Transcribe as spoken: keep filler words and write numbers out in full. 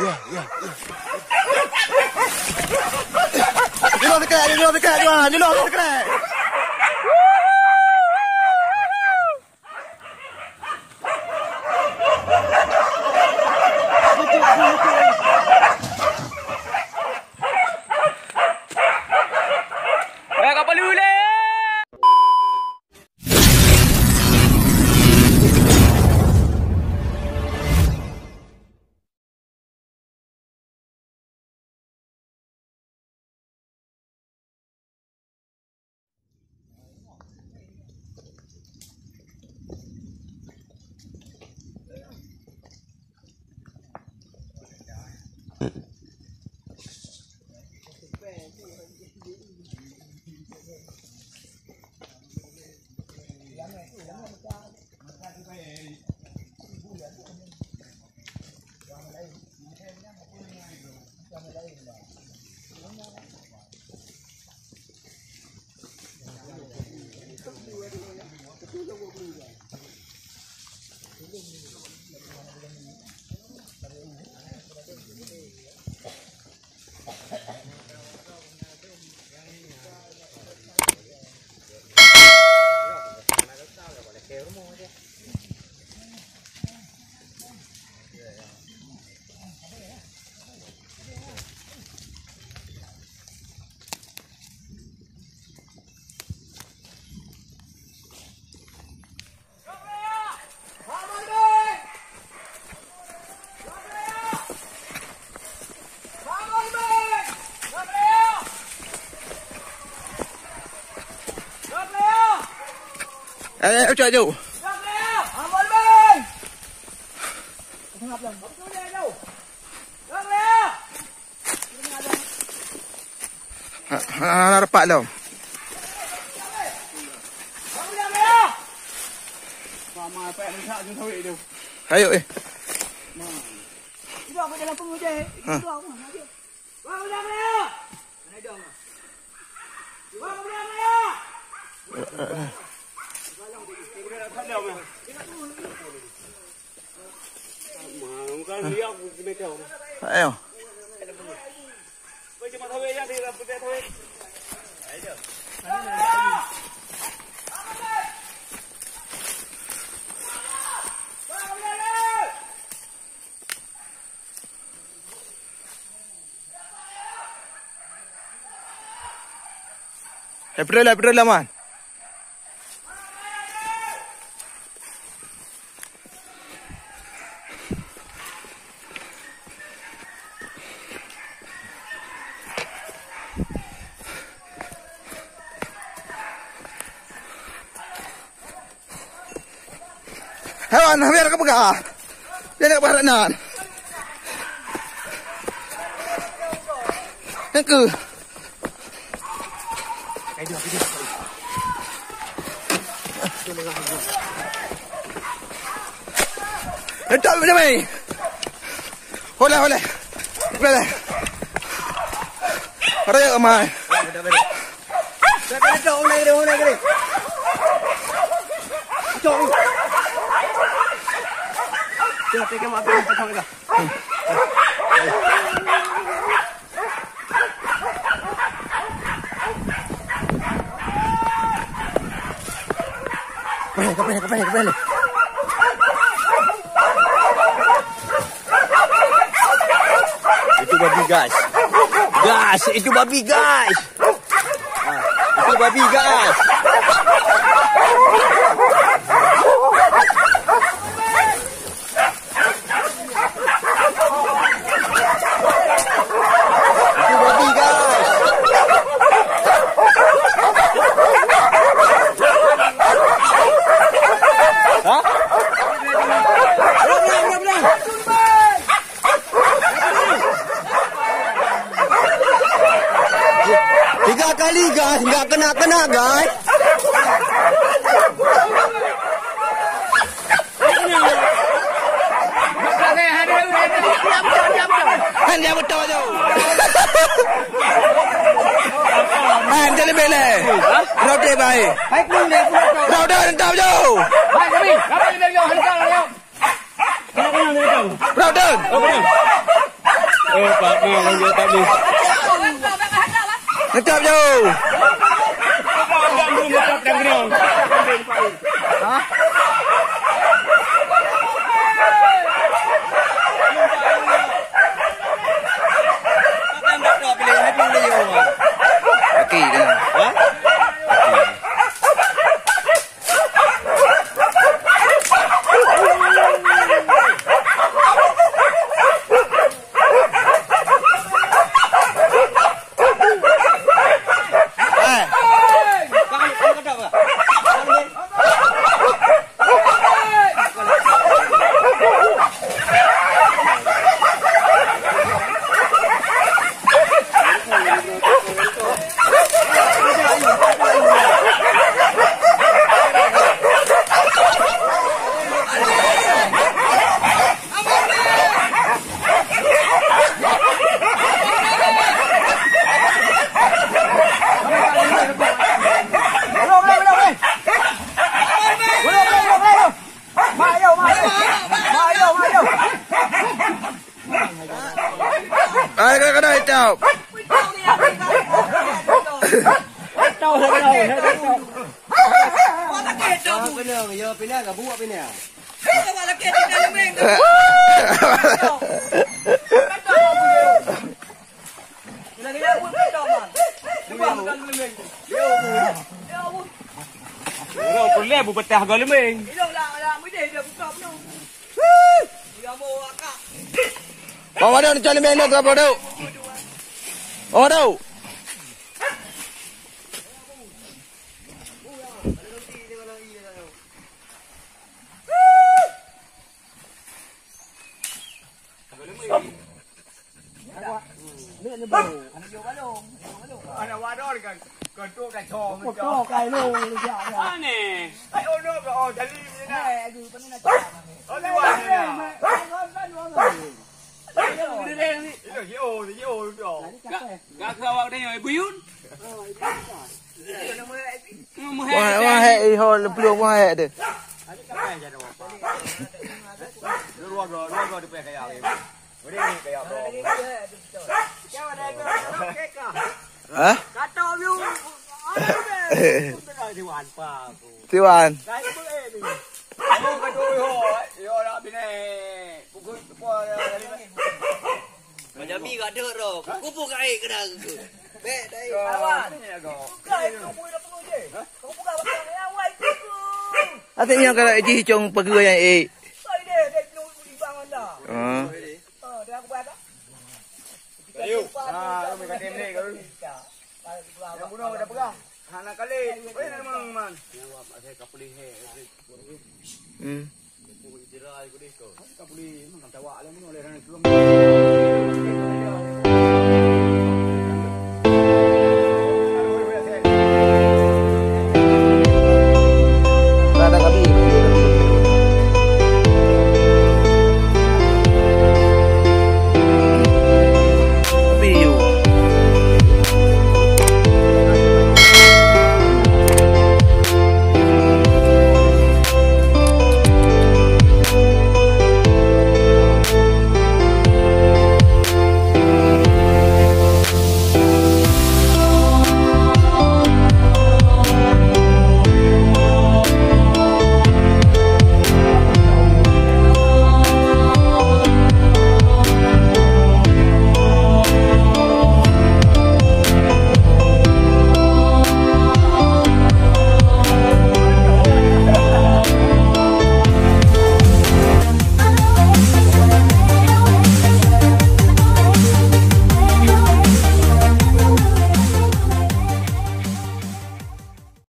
Nyoe dekat, nyoe dekat, nyoe dekat. Eh, kapal ulèe! Eh, eh, ucok jauh. Ha, ha, ha, rapat lom. Ayo, eh. Ha. Ayo. Eh, peudeh lah, peudeh lah, man. Hewan, biar ka peugah. Biar ka peugah nan. Nyang keu. Letak macam ni. Boleh, boleh. Boleh. Raya mai. Kapeh, kapeh, kapeh, kapeh. Itu babi, guys. Guys, itu babi, guys. Ah, itu babi, guys. Itu babi, guys. Hah? Tiga kali, guys, nggak kena-kena, guys. Han, dia beutôi tu. Han, jadi bela. Roti baik. Roti, entah tu. Roti. Oh, Pak Mel, lanjut tadi. Ngecap jauh. Okey, dah. Ha? Okey. Hai, kadang-kadang hitam. Pinang, ya, pinang, buat pinang. Uroe peureulèe beupatah goe leumeng. Bang Wadon, cok leumeng nyoe, Bang Wadon. Bang Wadon. Anak wadon kan, kan tu dah cong. Aneh. Hai, oh, no, oh, jali punya nak. Oh, ni wah ni nak. Ilo, yo, yo, yo. Gak, gak ke awak tengok, Ibu Yun? Wah, wah, hai, eh, ho, lepluh, wah, hai, deh. Hah? Tiwan. Macam mi gak dek roh. Kupu kat air kena ke? Bek dah. Awan. Bukan, itu pun dah penuh je. Kau buka bakang yang awal itu tu. Até nyang kalau jih cong peugah yang eh. Kau ide, dia penuh di bang anda. Ah. Ah, dia aku buat tak? Ayo. Ah, kau kata ni kau. Yang bunuh dah pegang. Hana kali. Boleh nak memang, man. Yang awak pakai kapulih he. Hmm.